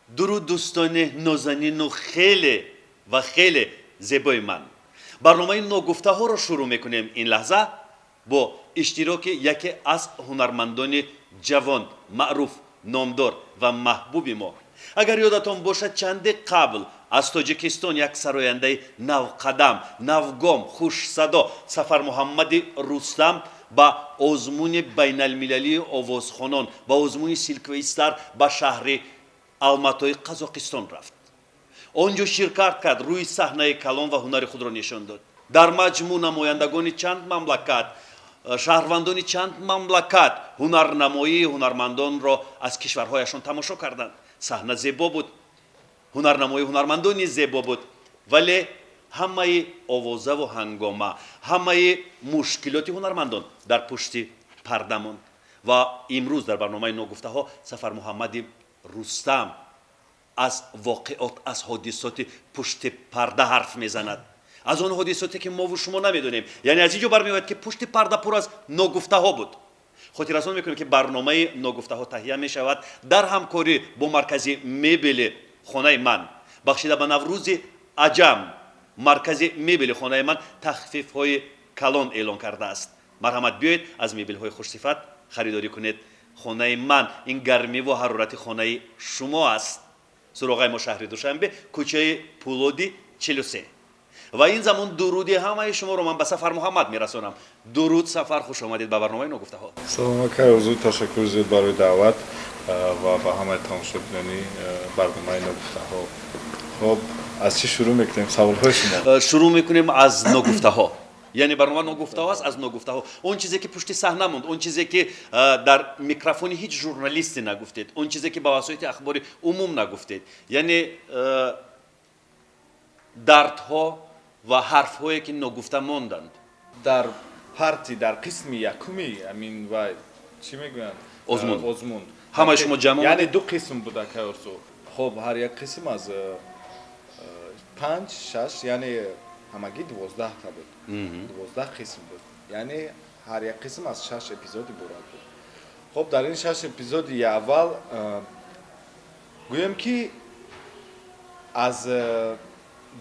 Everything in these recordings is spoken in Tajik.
Дуруд, дӯстони нозанину хеле ва хеле зебои ман. Барномаи Ногуфтаҳоро шурӯъ мекунем ин лаҳза бо иштироки яке аз ҳунармандони ҷавон, маъруф, номдор ва маҳбуби мо. Агар ёдатон бошад, чанде қабл аз Тоҷикистон як сарояндаи навқадам, навгом, хушсадо Сафармуҳаммади Рустам ба озмуни байналмилалии овозхонон, ба озмуни Силковый Стар ба шаҳри Алматои Қазоқистон рафт. Он ҷо ширкат кард, рӯи саҳнаи калон ва ҳунари худро нишон дод. Дар маҷмӯъ намояндагони чанд мамлакат, шаҳрвандони чанд мамлакат ҳунарнамоии ҳунармандонро аз кишварҳояшон тамошо карданд. Саҳна зебо буд, ҳунарнамоии ҳунармандон низ зебо буд, вале ҳамаи овозаву ҳангома, ҳамаи мушкилоти ҳунармандон дар пушти парда монд. Ва имрӯз дар барномаи Ногуфтаҳо Сафармуҳаммади Рустам аз воқеот, аз ҳодисоти пушти парда ҳарф мезанад, аз он ҳодисоте, ки мову шумо намедонем. Яъне аз ин ҷо бармеояд, ки пушти парда пур аз ногуфтаҳо буд. Хотиррасон мекунем, ки барномаи Ногуфтаҳо таҳия мешавад дар ҳамкорӣ бо маркази мебели Хонаи ман. Бахшида ба Наврӯзи аҷам маркази мебели Хонаи ман тахфифҳои калон эълон кардааст. Марҳамат, биёед, аз мебелҳои хушсифат харидорӣ кунед. Хонаи ман ин гармиву ҳарорати хонаи шумо аст. Суроғаи мо шаҳри Душанбе, кӯчаи Пулоди, 43. Ва ин замон дуруди ҳамаи шуморо ман ба Сафар Муҳаммад мерасонам. Дуруд, Сафар, хуш омадед ба барномаи Ногуфтаҳо. Салом, акай Орзу, ташаккур зиёд барои даъват ва ба ҳамаи тамошобинони барномаи Ногуфтаҳо. Хоб, аз чӣ шурӯъ мекунем? Саволҳои шумо. Шурӯъ мекунем аз ногуфтаҳо. Яъне барнома Ногуфтаҳо аст, аз ногуфтаҳо, он чизе, ки пушти саҳна монд, он чизе, ки дар микрофони ҳеҷ журналисте нагуфтед, он чизе, ки ба васоити ахбори умум нагуфтед, яъне дардҳо ва ҳарфҳое, ки ногуфта монданд. Дар парти, дар қисми якуми амин ва чӣ мегӯянд? Озмун. Озмун. Ҳамаи шумо ҷамъ яъне омадед? Ду қисм буд, акай Орзу. Хоб, ҳар як қисм аз панҷ, шаш, яъне ҳамагӣ 12-та буд, 12 қисм буд, яъне ҳар як қисм аз шаш эпизод иборат буд. Хоб, дар ин шаш эпизоди аввал, гӯем ки аз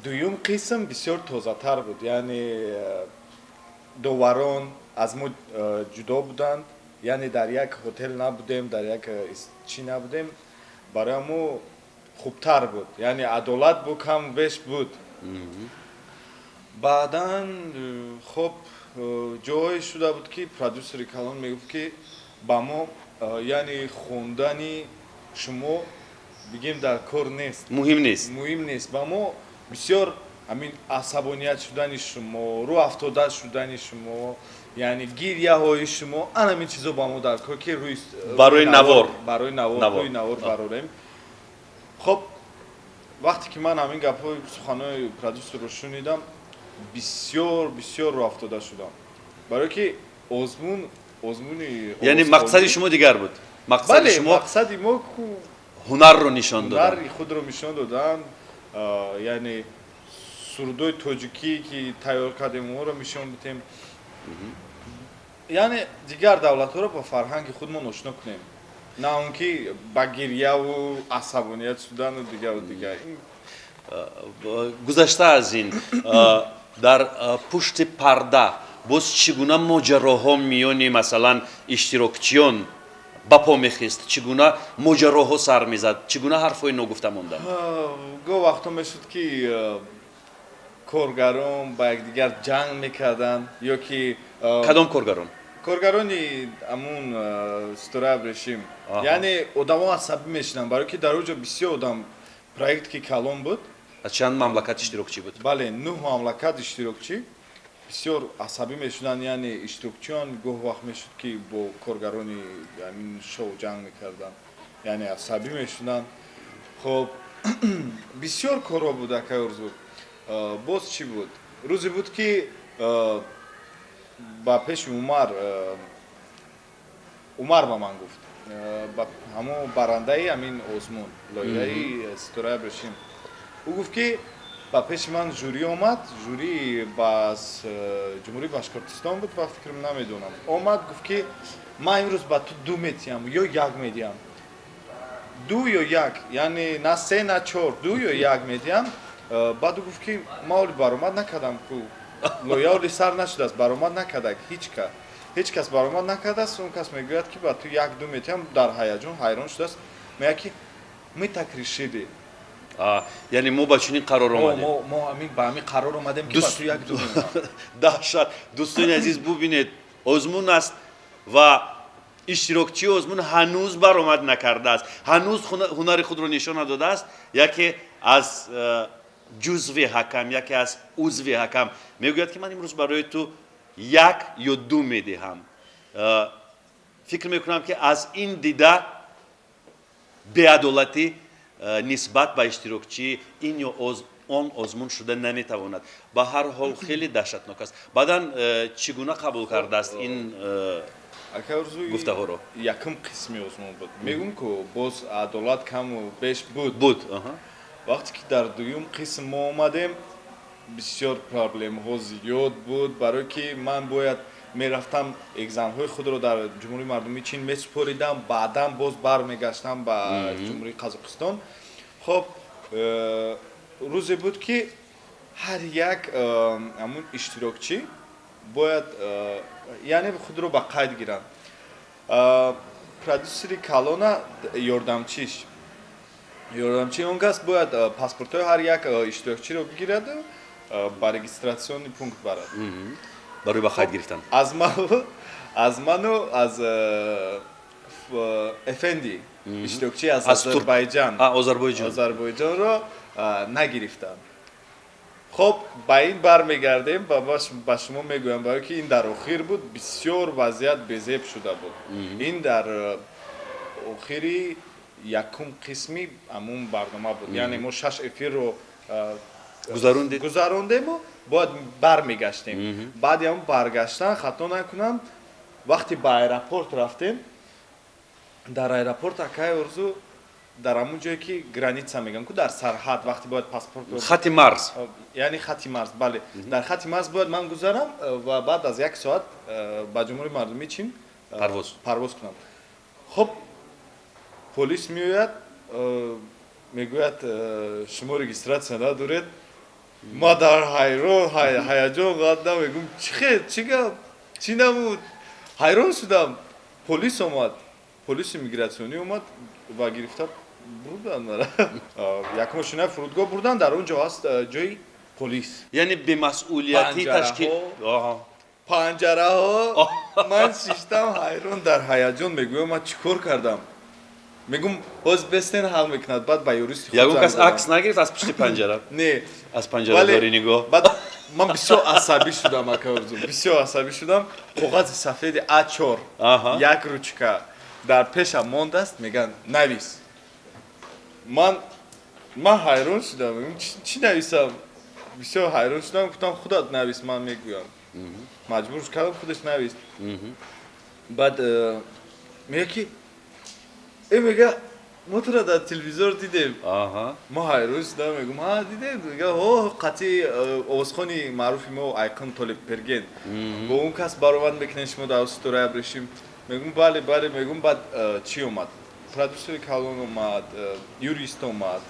дуюм қисм бисёр тозатар буд, яъне доварон аз мо ҷудо буданд, яъне дар як ҳотел набудем, дар як чӣ набудем, барои мо хубтар буд, яъне адолат бу кам беш буд. Баъдан хоб, ҷое шуда буд, ки продюсери калон мегуфт, ки ба мо яъне хондани шумо, бигем, дар кор нест. Муҳим нест. Муҳим нест. Ба мо бисёр ҳамин асабоният шудани шумо, рӯ афтода шудани шумо, яъне гирьяҳои шумо, ан ҳамин чизо ба мо дар кор, ки рӯи Барои навор. Барои навор. Навор. Рӯи навор барорем. Хоб, вақте ки ман ҳамин гапҳои, суханҳои продюсерро шунидам, бисёр, бисёр рӯ афтода шудам, барое ки озмун озмуни Яъне овозхонӣ- мақсади шумо дигар буд, мақсади Бале. шумо Мақсади мо ку ҳунарро нишон додан. Ҳунари худро нишон додан, яъне сурудои тоҷикӣ, ки тайёр кардем, онро нишон бидем, яъне дигар давлатҳоро ба фарҳанги худмон ошно кунем, на он ки ба гирьяву асабоният шудану дигару дигар. Гузашта аз ин, дар пушти парда боз чӣ гуна моҷароҳо миёни, масалан, иштирокчиён ба по мехист, чӣ гуна моҷароҳо сар мезад, чӣ гуна ҳарфҳои ногуфта монданд? Гоҳ вақто мешуд, ки коргарон ба якдигар ҷанг мекарданд ё ки Кадом коргарон? Коргарони ҳамун Ситораи Абрешим. Яъне одамо асабӣ мешуданд, барое ки дар он ҷо бисёр одам, проект ки калон буд. Аз чанд мамлакат иштирокчӣ буд? Бале, нӯҳ мамлакат иштирокчӣ. Бисёр асабӣ мешуданд, яъне иштирокчиён гоҳ вақт мешуд, ки бо коргарони ҳамин шоу ҷанг мекарданд, яъне асабӣ мешуданд. Хоб, бисёр корҳо буд, акай Орзу. Боз чӣ буд? Рӯзе буд, ки ба пеши Умар, Умар ба ман гуфт, ҳамон барандаи ҳамин озмун, лоиҳаи Ситораи Абрешим, ӯ гуфт, ки ба пеши ман жюри омад, жюри ба Ҷумҳурии Башқуртистон буд, ба фикрам, намедонам, омад, гуфт, ки ман имрӯз ба ту ду метиҳам ё як медиҳам. Ду ё як, яъне на се, на чор, ду ё як медиҳам. Баъд ӯ гуфт, ки ман оли баромад накардам ку, лоя оли сар нашудааст, баромад накарда, ҳеҷ кас баромад накардааст. Он кас мегӯяд, ки ба ту як ду медиҳам. Дар ҳаяҷон ҳайрон шудааст, мегӯяд, ки мы так решили. Яъне мо ба чунин қарор омадем. Мо ба ҳамин қарор омадем, ки ба ту як ду. Даҳшат! Дӯстони азиз, бубинед, озмун аст ва иштирокчии озмун ҳанӯз баромад накардааст, ҳанӯз ҳунари худро нишон надодааст. Яке аз ҷузви ҳакам, яке аз узви ҳакам мегӯяд, ки ман имрӯз барои ту як ё ду медиҳам. Фикр мекунам, ки аз ин дида беадолатӣ нисбат ба иштирокчии ин ё он озмун шуда наметавонад. Ба ҳар ҳол, хеле даҳшатнок аст. Баъдан чӣ гуна қабул кардааст ин гуфтаҳоро? Якум қисми озмун буд, мегӯм ку, боз адолат каму беш буд. Буд. Вақте ки дар дуюм қисм мо омадем, бисёр проблемҳо зиёд буд, барое ки ман бояд мерафтам, экзаменҳои худро дар Ҷумҳурии Мардумии Чин месупоридам, баъдан боз бармегаштам ба Ҷумҳурии Қазоқистон. Хоб, рӯзе буд, ки ҳар як ҳамун иштирокчӣ бояд яъне худро ба қайд гиранд. Продюсери калона, ёрдамчиш, ёрдамчии он кас бояд паспортҳои ҳар як иштирокчиро бигираду ба регистрационный пункт барад. Барои ба қайд гирифтан. Аз ману аз Эфенди, иштирокчӣ аз Озарбойҷан. Озарбойҷон. Озарбойҷонро нагирифтанд. Хоб, ба ин бармегардем, ба шумо мегӯям, барое ки ин дар охир буд, бисёр вазъият безеб шуда буд. Ин дар охири якум қисми ҳамун барнома буд, яъне мо шаш эфирро гузарондед. Гузарондему бояд бармегаштем. Баъди ҳамун баргаштан, хато накунам, вақте ба аэропорт рафтем, дар аэропорт, акай Орзу, дар ҳамун ҷое ки граница мегӯям ку, дар сарҳад, вақте бояд паспорт Хати марз. Яъне хати марз, бале, дар хати марз бояд ман гузарам ва баъд аз як соат ба Ҷумҳурии Мардумии Чин парвоз. Парвоз кунам. Хоб, полис меояд, мегӯяд: «Шумо регистрация надоред». Ма дар ҳайрон, ҳаяҷон қадам, мегӯм: «Чӣ хел, чӣ гап, чӣ намуд?» Ҳайрон шудам. Полис омад, полиси мигратсионӣ омад ва гирифта бурдан мара як мошинаи фурудгоҳ бурдан. Дар он ҷо ҳаст ҷои полис. Яъне бемасъулиятӣ ташкил. Панҷараҳо. Ман шиштам, ҳайрон, дар ҳаяҷон, мегӯям: «Ман чӣ кор кардам?» Мегӯм: «Боз бестен, ҳал мекунад». Баъд ба юристи худ Ягон занг кас задам. Акс нагирифт аз пушти панҷара? Не. Аз панҷара Вале дори нигоҳ. Баъд ман бисёр асабӣ шудам, ака Орзу, бисёр асабӣ шудам. Коғази сафеди А4, як ручка дар пешам мондааст, мегӯянд: «Навис». Ман ҳайрон шудам, мегӯям: «Чӣ нависам?» Бисёр ҳайрон шудам, гуфтам: «Худат навис, ман мегӯям». Маҷбур кардам, худаш навист. Баъд мега ки мега: «Мо туро дар телевизор дидем». Мо ҳайрон шудам, мегӯм: «Ҳа, дидем». Мега: «О, қатъи овозхони маъруфи мо Айқин Толибберген, бо он кас баромад мекунем шумо дар Ситораи Абрешим». Мегӯм: «Бале, бале», мегӯм. Баъд чӣ омад? Продюсери калон омад, юрист омад,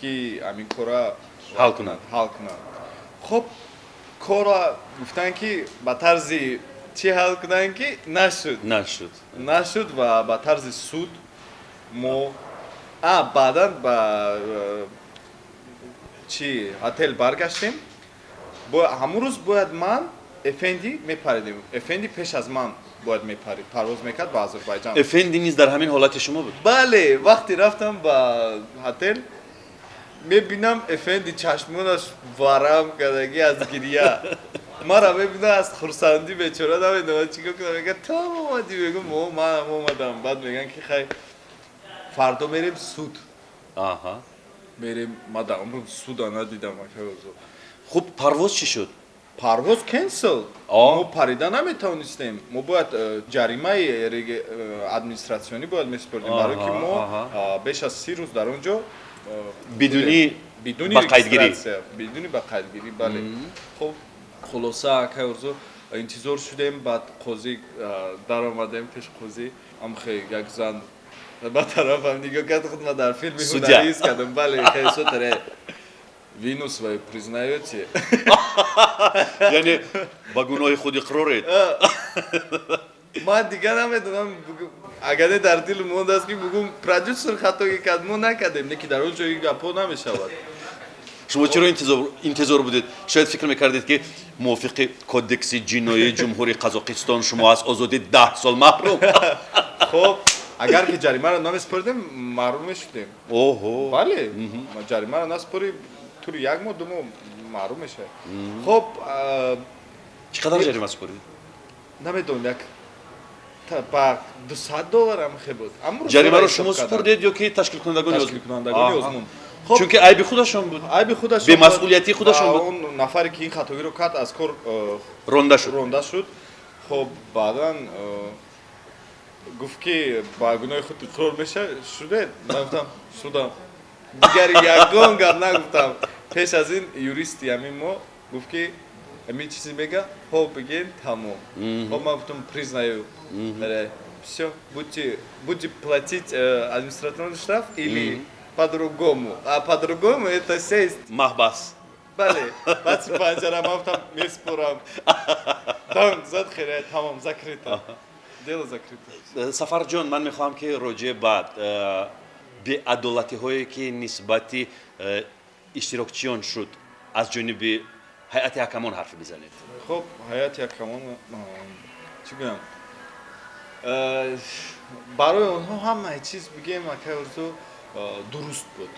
ки ҳамин кора ҳал кунад. Ҳал кунад. Хоб, корро гуфтанд, ки ба тарзи чӣ ҳал кунанд, ки нашуд. Нашуд. Нашуд ва ба тарзи суд мо баъдан ба чӣ, отел баргаштем. Ҳамун рӯз бояд ман, Эфенди мепаридем. Эфенди пеш аз ман бояд мепарид, парвоз мекард ба Озарбойҷан. Эфенди низ дар ҳамин ҳолати шумо буд? Бале. Вақте рафтам ба отел, мебинам, Эфенди чашмонаш варам кардагӣ аз гирия. Мара мебинам, аз хурсандӣ бечора намедонад чӣ кор кунам. Мега: «Ту ҳам омадӣ?» Мегӯм: «О, манам омадам». Баъд мегӯянд, ки хай, фардо мерем суд. Мерем. Ма дар умрам суда надидам, ака Орзу. Хуб, парвоз чӣ шуд? Парвоз cancel. Мо парида наметавонистем. Мо бояд ҷаримаи администратсионӣ бояд месупордем, барое ки мо беш аз 30 рӯз дар он ҷо бидуни бидуни ба қайдгирӣ. Регистрация, бидуни ба қайдгирӣ, бале. Хуб, хулоса, акай Орзу, интизор шудем. Баъд қозӣ даромадем, пеш қозӣ амхе як зан. Ба тарафам нигоҳ кард, худ ма дар филми ҳунарӣ ҳис кардам. Бале, хеле сотаре. Вину свою признаете? Яъне ба гуноҳи худ иқроред? Ман дигар намедонам, агар не дар дил мондааст, ки бугум продюсер хатогӣ кард, мо накардем, не ки дар он ҷо ин гапҳо намешавад. Шумо чиро интизор будед? Шояд фикр мекардед, ки мувофиқи кодекси ҷиноии Ҷумҳурии Қазоқистон шумо аз озодӣ 10 сол маҳрум. Хоб, агар ки ҷаримаро намеспоридем, маҳрум мешудем. Оҳо. Бале, ҷаримаро наспорӣ, тӯли як моҳ, 2 моҳ маҳрум мешавад. Хоб. Чӣ қадар ҷарима спорид? Намедонам, як ба 200 доллар ам хе буд. Ҷаримаро шумо супурдед ё ки ташкилкунандагони? Ташкилкунандагони озмун. Чунки айби худашон буд. Айби худашон. Бемасъулиятии худашон буд. Он нафаре ки ин хатогиро кард, аз кор ронда шуд. Ронда шуд. Хоб, баъдан гуфт, ки ба гуноҳи худ иқрор меша шудед? Ман гуфтам, шудам, дигар ягон гап нагуфтам. Пеш аз ин юристи ҳамин мо гуфт, ки ҳамин чизе мега, ҳо, бигин, тамом. Хоб, ман гуфтам, признаю, все, будете платить административный штраф или по-другому. А по-другому это сесть. Маҳбас. Бале, баъд панҷара. Ман гуфтам, меспорам. Данг зад, хеле, тамом, закрыто дело, закрыто. Сафарҷон, ман мехоҳам, ки роҷеъ ба беадолатиҳое, ки нисбати иштирокчиён шуд аз ҷониби ҳайати ҳакамон, ҳарф бизанед. Хоб, ҳайати ҳакамон, чӣ гӯям, барои онҳо ҳамаи чиз, бигем, акай Орзу, дуруст буд.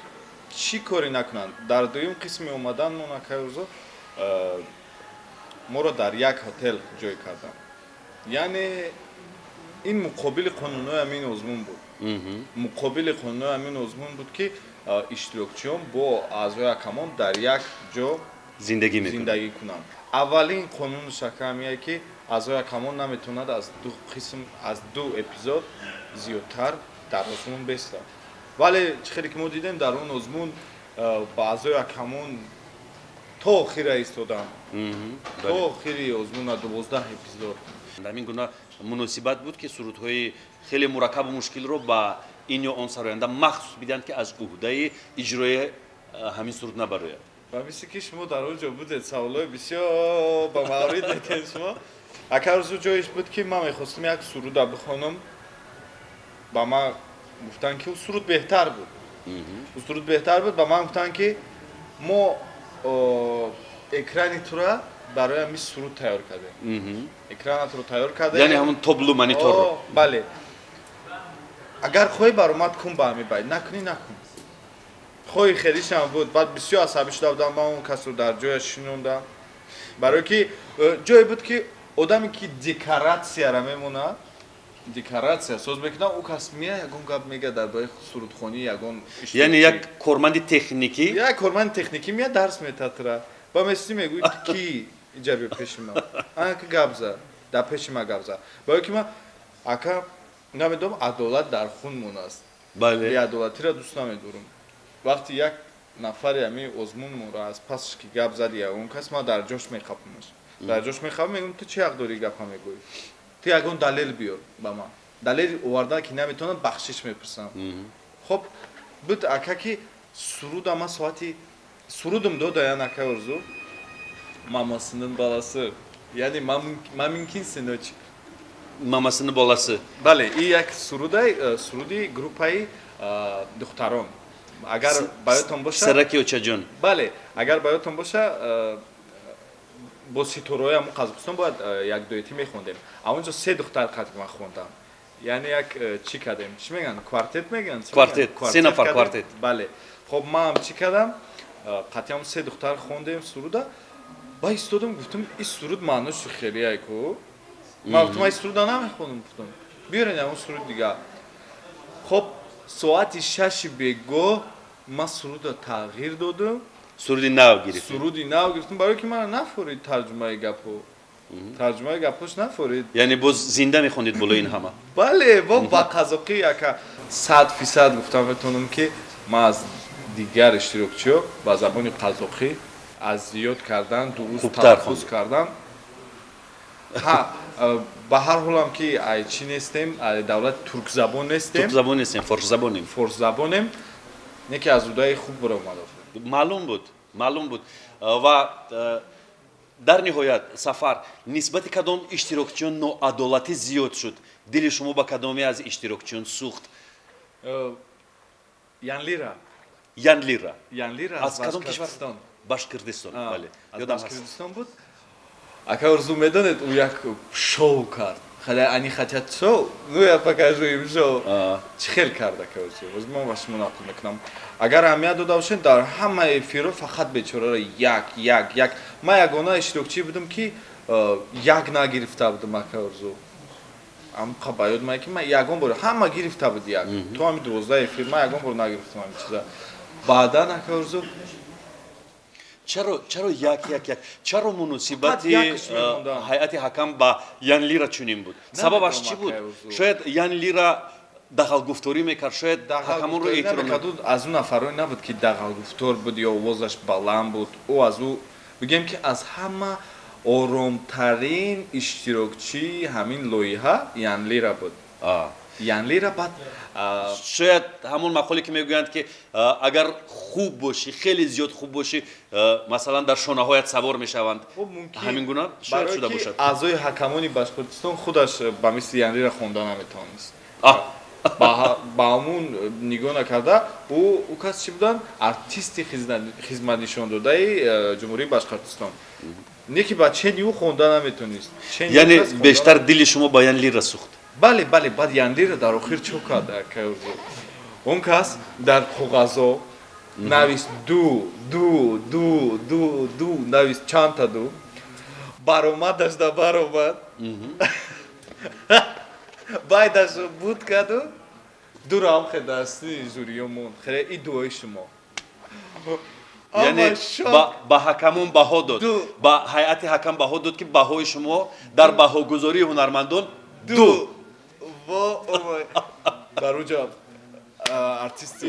Чӣ коре накунанд. Дар дуюм қисми омаданмон, акай Орзу, моро дар як ҳотел ҷой карданд. Яъне ин муқобили қонунҳои ҳамин озмун буд. Муқобили қонунҳои ҳамин озмун буд, ки иштирокчиён бо аъзои ҳакамон дар як ҷо зиндагӣ мекунанд. Зиндагӣ кунанд. Аввалин қонуни ҳакамие, ки аъзои ҳакамон наметавонад аз ду қисм, аз ду эпизод зиёдтар дар озмун бестад. Вале чӣ хеле ки мо дидем, дар он озмун ба аъзои ҳакамон то охира истоданд, то охири озмуна, 12 эпизод. Ҳамин гуна муносибат буд, ки сурудҳои хеле мураккабу мушкилро ба ин ё он сароянда махсус бидиҳанд, ки аз уҳдаи иҷрои ҳамин суруд набарояд. Ва мисли ки шумо дар он ҷо будед, саволҳои бисёр ба маврид метед шумо. Ака Орзу, ҷоеш буд, ки ман мехостам як суруда бихонам. Ба ман гуфтанд, ки суруд беҳтар буд, суруд беҳтар буд. Ба ман гуфтанд, ки мо экрани тура барои ҳамин суруд тайёр кардем, экранатро тайёр кардем. Яъне ҳамон табло, мониторро. Бале, агар хоҳӣ, баромад кун ба ҳамин байт, накунӣ, накун. Хоҳи хелишам буд. Баъд бисёр асабӣ шуда будам. Ман он касро дар ҷояш шинондам, барое ки ҷое буд, ки одаме ки декоратсияра мемонад, декоратсия соз мекунад, ӯ кас мея, ягон гап мега дар бораи сурудхонӣ ягон. Яъне як корманди техникӣ. Як корманди техникӣ меяд, дарс метад тура. Ба мести мегӯй, ки иҷа биё пеши ман, анака гап зад, дар пеши ман гап зад. Барое ки ман, ака, намедонам, адолат дар хунмон аст. Беадолатиро дӯст намедорам. Вақти як нафари ҳамин озмунмонро аз пасаш ки гап зади ягон кас, ман дар ҷош меқапамаш, дар ҷош меқапам, мегӯям, ту чӣ ҳақ дорӣ гапа мегӯӣ? Ту ягон далел биёр ба ман. Далел овардан ки наметавонам, бахшиш мепурсам. Хоб, буд, ака, ки суруда ман соати сурудам додаян, ака Орзу, мамасының баласы, яъне маменькин сыночек. Мамасини боласы. Бале, и як сурудай, суруди группаи духтарон, агар ба ёдтон боша. Сараки очаҷон. Бале, агар ба ёдтон боша, бо ситораҳои ҳамон Қазоқистон бояд як дуэтӣ мехондем. А онҷо се духтар қадр ман хондам. Яъне як чӣ кардем, чӣ мегӯянд, квартет мегӯянд? Квартет, се нафар квартет. Бале. Хоб, ман чӣ кардам, қатъиам се духтар хондем суруда. Ба истодам, гуфтам, ин суруд маънош хеле ку. Ман гуфтам, ин суруда намехонам, гуфтам, биёрен ягон суруд дигар. Хоб, соати 6-и бегоҳ ман суруда тағйир додам. Суруди нав гирифтем. Суруди нав гирифтам, барое ки мана нафорид тарҷумаи гапҳо, тарҷумаи гапҳош нафорид. Яъне боз зинда мехондед болои ин ҳама. Бале, бо ба қазоқӣ. Ака, 100% гуфтам метавонам, ки ман аз дигар иштирокчиҳо ба забони қазоқӣ аз зиёд кардан, дуруст Хубтар талаффуз хондед. кардан. Ҳа. Ба ҳар ҳолам ки ай чӣ нестем, ай давлати туркзабон нестем. Туркзабон нестем, форсзабонем. Форсзабонем, не ки аз удаи хуб баромад. Маълум буд, маълум буд. Ва дар ниҳоят, Сафар, нисбати кадом иштирокчиён ноадолатӣ зиёд шуд? Дили шумо ба кадоме аз иштирокчиён сӯхт? Янлира. Янлира. Янлира. Аз кадом кишвар? Башкирдистон, бале. Аз Башкирдистон буд. Ака Орзу, медонед, ӯ як шоу кард. Хеле они хотят шоу, ну я покажу им шоу. Чӣ хел кард, ака Орзу? Боз ман ба шумо нақл мекунам. Агар аҳамият дода бошед, дар ҳама эфирҳо фақат бечораро як, як, як. Ман ягона иштирокчӣ будам, ки як нагирифта будам, ака Орзу. Амқа ба ёд мае, ки ман ягон бор, ҳама гирифта буд як. То ҳами 12 эфир ман ягон бор нагирифтам ҳамин чиза. Баъдан, ака Орзу, Чаро як, як, як? Чаро муносибати ҳайати ҳакам ба Янлира чунин буд? Сабабаш чӣ буд? Шояд Янлира дағалгуфторӣ мекард, шояд ҳакамонро эҳтиром Аз ӯ нафароне набуд, ки дағалгуфтор буд ё овозаш баланд буд. Ӯ аз ӯ, бигем, ки аз ҳама оромтарин иштирокчии ҳамин лоиҳа Янлира буд. Янлира баъд Шояд ҳамон мақоле, ки мегӯянд, ки агар хуб бошӣ, хеле зиёд хуб бошӣ, масалан, дар шонаҳоят савор мешаванд, ҳамин гуна шояд шуда бошад. Аъзои ҳакамони Башқуртистон худаш ба мисли Янлира хонда наметавонист. Ба ҳамун нигоҳ накарда, ӯ кас чӣ буданд? Артисти хизматнишондодаи Ҷумҳурии Башқуртистон. Не ки ба чени ӯ хонда наметонист. Яъне бештар дили шумо ба Янлира сӯхт? Бале, бале. Баъд Янлира дар охир чо кард, он кас дар коғазо навист ду, ду, ду, ду, ду, навист чандта ду. Баромадаш да баромад, байдаш буд каду дураам хе дасти жюриё монд. Хеле и дуои шумо. Яъне ба ҳакамон баҳо дод, ба ҳайати ҳакам баҳо дод, ки баҳои шумо дар баҳогузории ҳунармандон ду. Дар уҷа артисти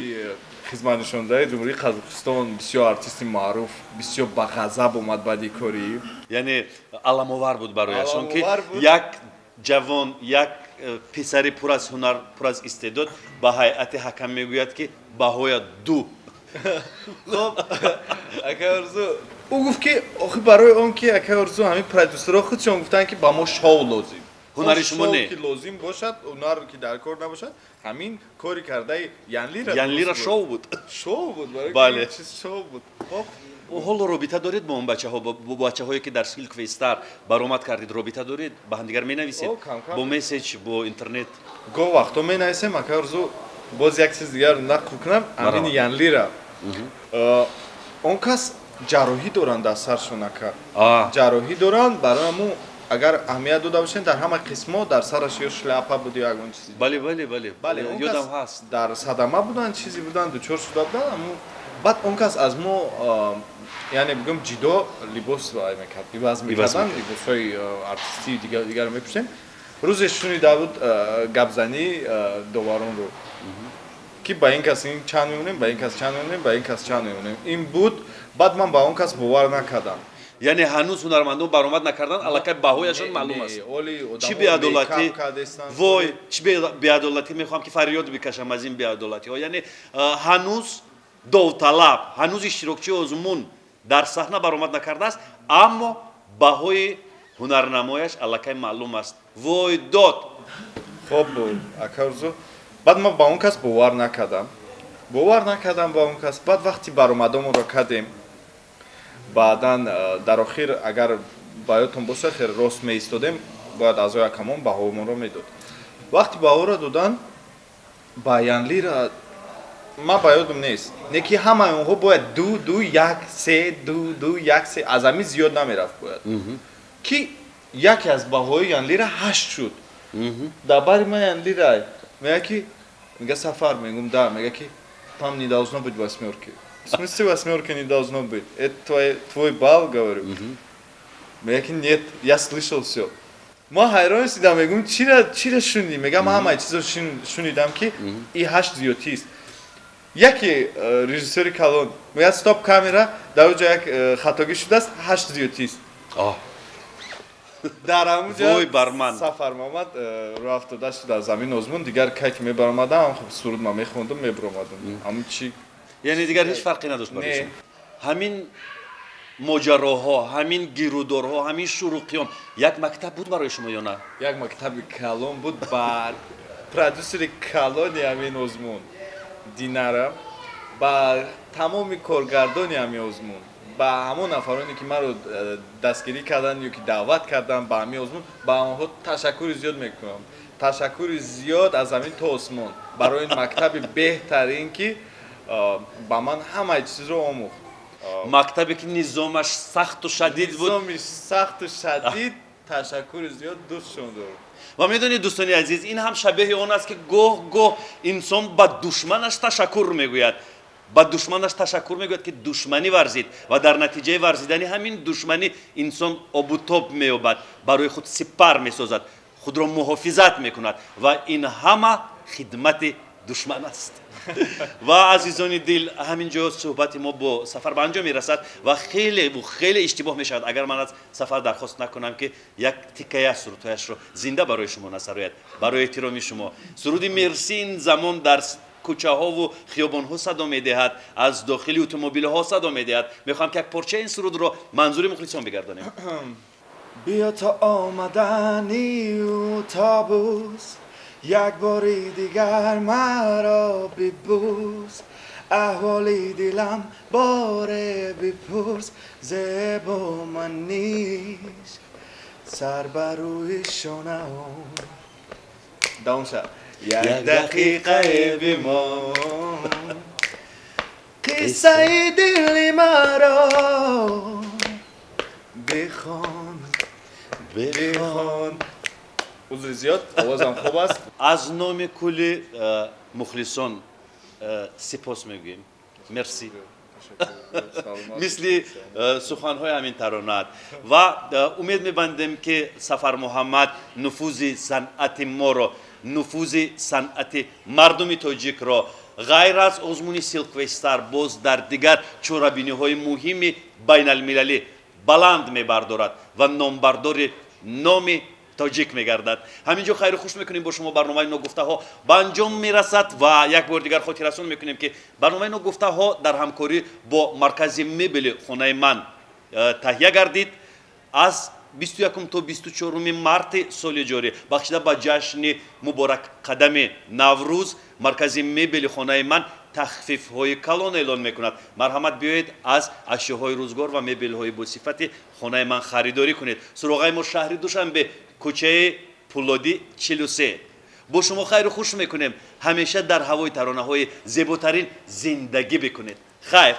хизматнишондаи Ҷумҳурии Қазоқистон, бисёр артисти маъруф, бисёр ба ғазаб омад баъди кори. Яъне аламовар буд барояшон, ки як ҷавон, як писари пур аз ҳунар, пур аз истеъдод ба ҳайати ҳакам мегӯяд, ки баҳоя ду. Хоб, ака Орзу, ӯ гуфт, ки охи барои он ки, ака Орзу, ҳамин продюсерҳо худшон гуфтанд, ки ба мо шоу лозим. Ҳунари шумо не. Ки лозим бошад, ҳунар ки дар кор набошад, ҳамин кори кардаи Янлира. Янлира шоу буд. Шоу буд. Бале. Чиз шоу буд. Хоб. Ҳоло робита доред бо он бачаҳо, бо бачаҳое, ки дар Силквей Стар баромад кардед? Робита доред, ба ҳамдигар менависед бо месседж, бо интернет? Гоҳ вақто менависем, ака Орзу. Боз як чиз дигар нақл кунам, ҳамин Янлира. Он кас ҷарроҳӣ доранд дар саршон, ака, ҷарроҳӣ доранд. Барои ҳамун, агар аҳамият дода бошем, дар ҳама қисмҳо дар сараш ё шляпа буд, ё ягон чизи. Бале, бале, бале. Бале. Ёдам ҳаст. Дар садама буданд, чизе буданд, дучор шуда буданд. Баъд он кас аз мо, яъне бигӯм, ҷидо либос вай мекард, иваз мекарданд, либосҳои артистии дигарро мепӯшем. Рӯзе шунида буд гапзании доваронро, ки ба ин кас ин чанд мемонем, ба ин кас чанд мемонем, ба ин кас чанд мемонем. Ин буд. Баъд ман ба он кас бовар накардам. Яъне ҳанӯз ҳунармандон баромад накарданд, аллакай баҳояшон маълум аст. Чӣ беадолатӣ! Вой, чӣ беадолатӣ! Мехоҳам, ки фарёд бикашам аз ин беадолатиҳо. Яъне ҳанӯз довталаб, ҳанӯз иштирокчии озмун дар саҳна баромад накардааст, аммо баҳои ҳунарнамояш аллакай маълум аст. Вой дод! Хоб, ака Орзу, баъд ман ба он кас бовар накардам, бовар накардам ба он кас. Баъд вақти баромадомонро кардем, баъдан дар охир, агар ба ёдтон бошад, хеле рост меистодем, бояд аъзои ҳакамон баҳоамонро медод. Вақти баҳоро додан, ба Янлира, ман ба ёдам нест, не ки ҳамаи онҳо бояд ду, ду, як, се, ду, ду, як, се, аз ҳамин зиёд намерафт. Бояд ки яке аз баҳои Янлира ҳашт шуд. Дар бари ман Янлира мега, ки мега: «Сафар», мегум: «Да». Мега, ки там не должно быть восьмерки. В смысле восьмерки не должно быть? Это твой балл, говорю. Мега, ки нет, я слышал все. Ма ҳайрон шудам, мегум: чира шунидӣ?» Мегам: «Ҳамаи чизо шунидам, ки и ҳашт зиёдтист». Яке режиссёри калон мегӯяд: «Стоп, камера, дар оҷо як хатогӣ шудааст, ҳашт зиёдтист». Дар ҳамунҷа Вой бар ман. Сафар Муҳаммад рӯ афтода шуд аз ҳамин озмун. Дигар кай ки мебаромадам, хуб, суруд ман мехондум, мебаромадам, ҳамун чи. Яъне дигар ҳеҷ фарқе надошт барои Не. шумо. Ҳамин моҷароҳо, ҳамин гирудорҳо, ҳамин шуру қиём як мактаб буд барои шумо ё на? Як мактаби калон буд. Ба продюсери калони ҳамин озмун Динара, ба тамоми коргардони ҳамин озмун, ба ҳамон нафароне, ки маро дастгирӣ карданд ё ки даъват карданд ба ҳамин озмун, ба онҳо ташаккури зиёд мекунам. Ташаккури зиёд аз замин то осмон барои ин мактаби беҳтарин, ки ба ман ҳамаи чизро омӯхт. Мактабе, ки низомаш сахту шадид буд. Низоми сахту шадид. Ташаккури зиёд, дӯстшон дорам. Ва медонед, дӯстони азиз, ин ҳам шабеҳи он аст, ки гоҳ гоҳ инсон ба душманаш ташаккур мегӯяд, ба душманаш ташаккур мегӯяд, ки душманӣ варзид, ва дар натиҷаи варзидани ҳамин душманӣ инсон обутоб меёбад, барои худ сипар месозад, худро муҳофизат мекунад, ва ин ҳама хидмати душман аст. Ва, азизони дил, ҳамин ҷо суҳбати мо бо Сафар ба анҷом мерасад ва хеле хеле иштибоҳ мешавад, агар ман аз Сафар дархост накунам, ки як тиккае аз сурудҳояшро зинда барои шумо насарояд. Барои эҳтироми шумо суруди «Мерси» ин замон дар кӯчаҳову хиёбонҳо садо медиҳад, аз дохили утомобилҳо садо медиҳад. Мехоҳам, ки як порчаи ин сурудро манзури мухлисон бигардонем. Биё то омадани автобус, як бори дигар маро бибӯс, аҳволи дилам боре бипурс, зебо маниш сар бар рӯи шонаам. Давом ша. Як дақиқае бимон, қиссаи дили маро бихон, бихон. Узри зиёд, овозам хуб аст. Аз номи кулли мухлисон сипос мегӯем, мерси, мисли суханҳои ҳамин таронаат. Ва умед мебандем, ки Сафар Муҳаммад нуфузи санъати моро, нуфузи санъати мардуми тоҷикро ғайр аз озмуни Silk Way Star боз дар дигар чорабиниҳои муҳими байналмилалӣ баланд мебардорад ва номбардори номи тоҷик мегардад. Ҳамин ҷо хайру хуш мекунем бо шумо. Барномаи «Ногуфтаҳо» ба анҷом мерасад ва як бори дигар хотиррасон мекунем, ки барномаи «Ногуфтаҳо» дар ҳамкорӣ бо маркази мебели «Хонаи ман» таҳия гардид. Аз 21 то 24 марти соли ҷорӣ, бахшида ба ҷашни муборакқадами Наврӯз, маркази мебели «Хонаи ман» тахфифҳои калон эълон мекунад. Марҳамат, биёед, аз ашёҳои рӯзгор ва мебелҳои босифати «Хонаи ман» харидорӣ кунед. Суроғаи мо: шаҳри Душанбе, кӯчаи Пулодӣ, 43. Бо шумо хайру хуш мекунем. Ҳамеша дар ҳавои таронаҳои зеботарин зиндагӣ бикунед. Хайр.